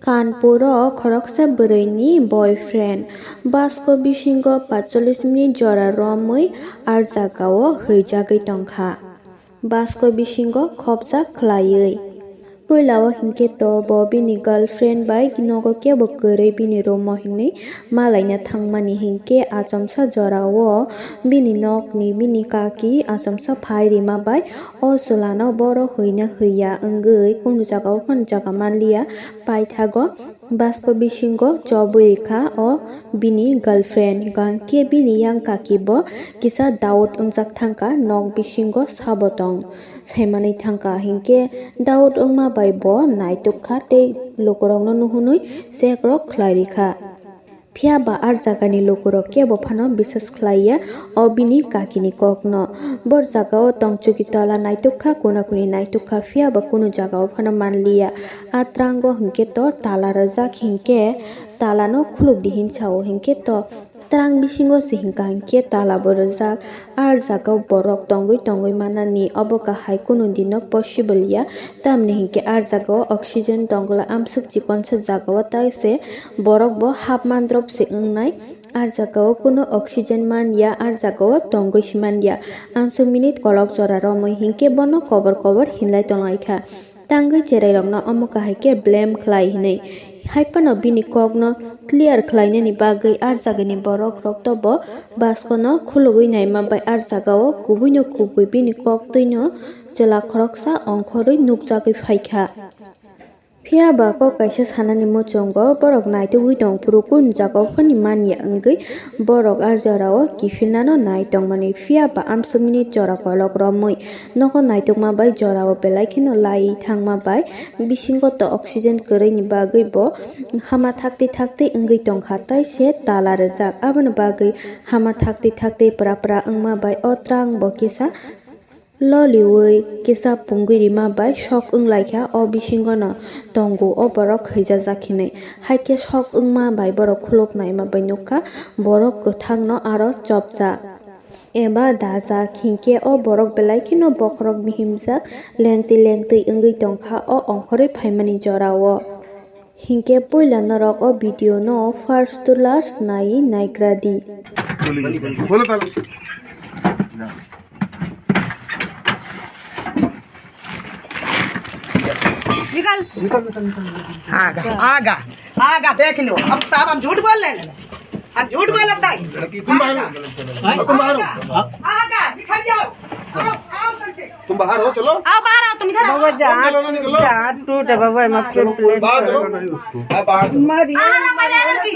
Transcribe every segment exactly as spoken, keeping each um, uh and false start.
Kanpuro khoroksa bwrwini boyfriend. Basko bisingo patchollis minute jora romwi ar jagao hwijagwi tongkha. Basko bisingo khopjak khlaiwi. Puilao hinkhe to bo bini girlfriend bai nogo kebo kwrwi bini room o hinwi malaina thangmani hinkhe achomsa jorao bini nokni bini kaki achomsa phai rima bai o chwlano borok hwina hwya wngwi kunu jagao phano jaga manliya. Paithago basko bisingo chobwi rikha o bini girlfriend, hwnkhe bini yang kaki bo kisa doubt wngjak thangkha nok bisingo sabo tong. Saimanwi thangkha hinkhe doubt wngma bai bo naituk kha tei lukurokno nuhunwi check rok khlai rikha. Phiya ba ar jagani lukurok kebo phano bisas khlaiya o bini kakini kokno. Bor jagao tongchukwi tola naituk kha, kuna kuni naituk kha, phiya ba kunu jagao phano manliya. A trango hinkhe to tala rwjak hinkhe talano khulukdi hinsao hinkhe to Twrang bisingo se hinkha hinkhe tala bo rwjak, ar jagao borok tongwi tongwi manani, obo kahai kunu dino possible ya, tamni hinkhe ar jagao oxygen tongla, amswk chikonsa jagao tai se borok bo hap mandrop se wngnai, ar jagao kunu oxygen man ya, ar jagao tongwi si man ya, amswk minute kolok jora romwi hinkhe bono kobor kobor hinlai tonglaikha. Tangwi cherairokno omo kahai khe blame khlai hinwi. Haiphano bini kokno clear khlainani bagwi ar jagani borokrok tobo baskono khulugwi naima bai ar jagao kubuino kubui bini koktwino chwla khoroksa ongkhorwi nukjagwi phaikha. Phiya ba kok kaisa sanani muchungo borok naitugwi tong phuru kunu jagao phani manya wngwi borok ar jorao kiphilnano nai tongmani. Phiya ba amswkni jora kolok romwi Nogo naitukma bai jorao belai kheno lai thangma bai bisingo to oxygen kwrwini bagwi bo hama thakti thakti wngwi tongkha, tai se tala rwjak. Aboni bagwi hama thakti thakti pra pra wngma bai o twrang bo kisa loliwi kisa pungwi rima bai sok wnglaikha. O bisingono tongo o borok hwijajak hinwi, haikhe sok wngma bai borok khuluk naima bai nukha borok kwthangno aro chopjak. Eba dajak hinkhe o borok belai kheno bokhorok bihimjak lengtwi lengtwi wngwi tongkha o ongkhorwi phaimani jorao. Hinkhe puila norok o video no first to last naiwi naikradi. बोलो ताला। निकल। निकल, निकल, निकल, निकल। आगा, आगा, आगा, देख लो। अब साहब हम झूठ बोल रहे हैं, हम झूठ बोल रहे हैं। तुम बाहर हो। आगा, निकल जाओ। आओ, आओ करके। तुम बाहर हो, चलो। आओ बाहर आओ, तुम इधर आओ। बाबा, जा, चलो ना, निकलो। जा, टूट है बाबा, मैं चलो, plate बाहर चलो। हाँ, बाहर चलो। मारी। बाहर आओ, पहले इधर की।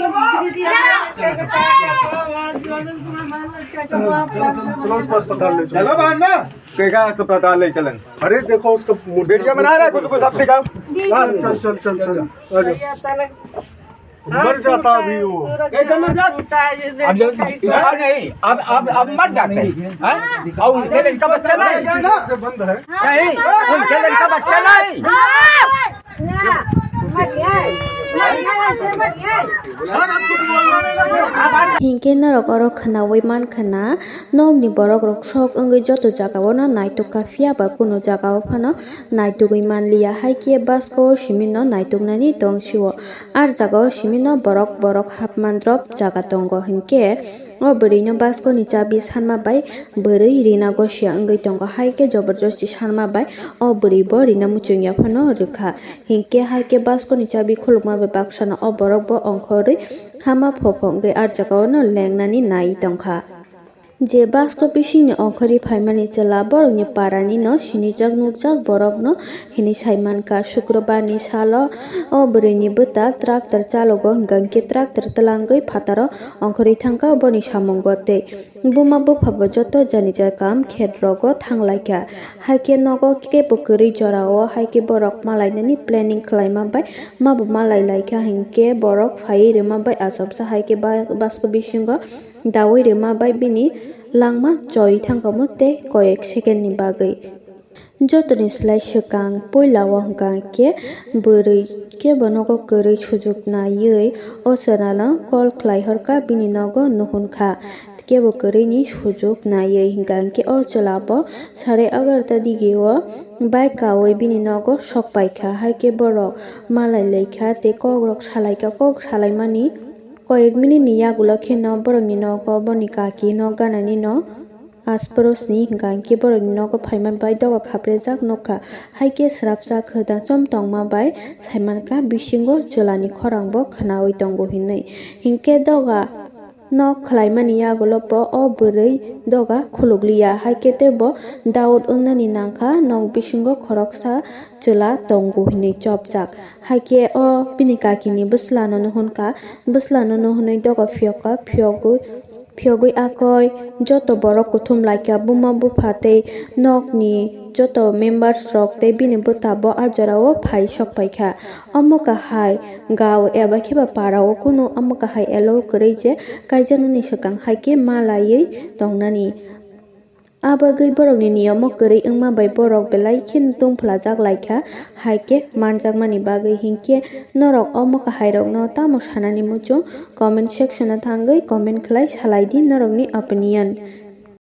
इधर आओ। चलो, चलो, चलो, उसको अस्पताल ले चलो। चलो बाहर ना। कैसा अस्पताल ले चलें? अरे देखो उसका मुंडे वीडियो बना रहा है, कुछ, कुछ आप दिखाओ। चल, चल, चल, चल, चल। आ जाओ। मर जाता अभी वो। कैसे मर जाता? अब जब इधर नहीं, अब, अब, अब मर जाते हैं, हैं? और उनके लड़का बच्चा नहीं? से बंद है। नहीं, उनके लड़का बच्चा नहीं। Hinkhe norok oro khwnawi mankha na, nokni borok rok sok wngwi joto jagao no naitukha, phiya ba kunu jagao phano naitugwi manliya, hai khe basko o simi no naituknani tong sio. Ar jagao simi no borok borok hapmandrop jaga tongo hinkhe o bwrwi no basko ni chabi sanma bai bwrwi rina gosia wngwi tongo, hai khe joborjosti sanma bai o bwrwi bo rina muchungya phano rwkha. Hinkhe hai khe basko ni chabi khulukma bai baksa no o borok bo ongkhorwi hama phopho wngwi ar jagao no lengnani nai tongkha. Je basko bisingni ongkhorwi phaimani chwla borokni parani no sinijak nukjak borokno hinwi saimankha. Sukrobarni salo o bwrwini bwtal tractor chalogo, hwnkhe tractor twlangwi phataro ongkhorwi thangkha boni samungo tei buma buphabo joto janija kam khetrogo thanglaikha. Haikhe nogo kebo kwrwi jorao haikhe borok malainani planning khlaima bai mabo malailaikha, hinkhe borok phaiwi rwma bai achomsa haikhe ba-, basko bisingo dawi rwma bai bini langma choi thangkamo tei koyek second ni bagwi. Jotoni slai swkang puila o hwnkha khe bwrwi kebo nogo kwrwi sujuk naiwi o chwlano call khlai horkha, bini nogo nuhun kha. Kebo kwrwini sujuk naiwi hwnkha khe o chwla bo sare egarota digi o bai kaui bini nogo sok paikha. Hai khe borok malai laikha tei kokrok salaikha. Kok salaimani koyek minute ni yagulo kheno borokni nogo boni kaki nok ganani no asprosni hwnkha, hinkhe borokni nogo phaima bai doga khaprejak nukha. Hai khe srapsa khwda chom tongma bai saimankha bisingo chwlani khorangbo khwnaui tongo hinwi. Hinkhe doga nok khwlaimani yagulo bo o bwrwi doga khulukliya, hai khe teibo doubt wngnani nangkha nok bisingo khoroksa chwla tongo hinwi chopjak. Hai khe o bini kakini bwslano nuhunkha, bwslano nuhunwi doga phiyokha, phiyogwi phiyogwi akoi joto borok kuthum laikha, buma bupha tei nokni joto members rok tei bini bwtabo a jorao phai sok paikha. Omo kahai gao eba kheba parao kunu omo kahai allow kwrwi je kaijaknani swkang hai khe ma laiwi tongnani. A bagwi borokni niyamo kwrwi wngma bai borok belai kheno tungphlajak laikha, hai khe manjakmani bagwi. Hinkhe norok omo kahairokno tamo sanani muchung comment section o thangwi comment khlai salaidi norokni opinion.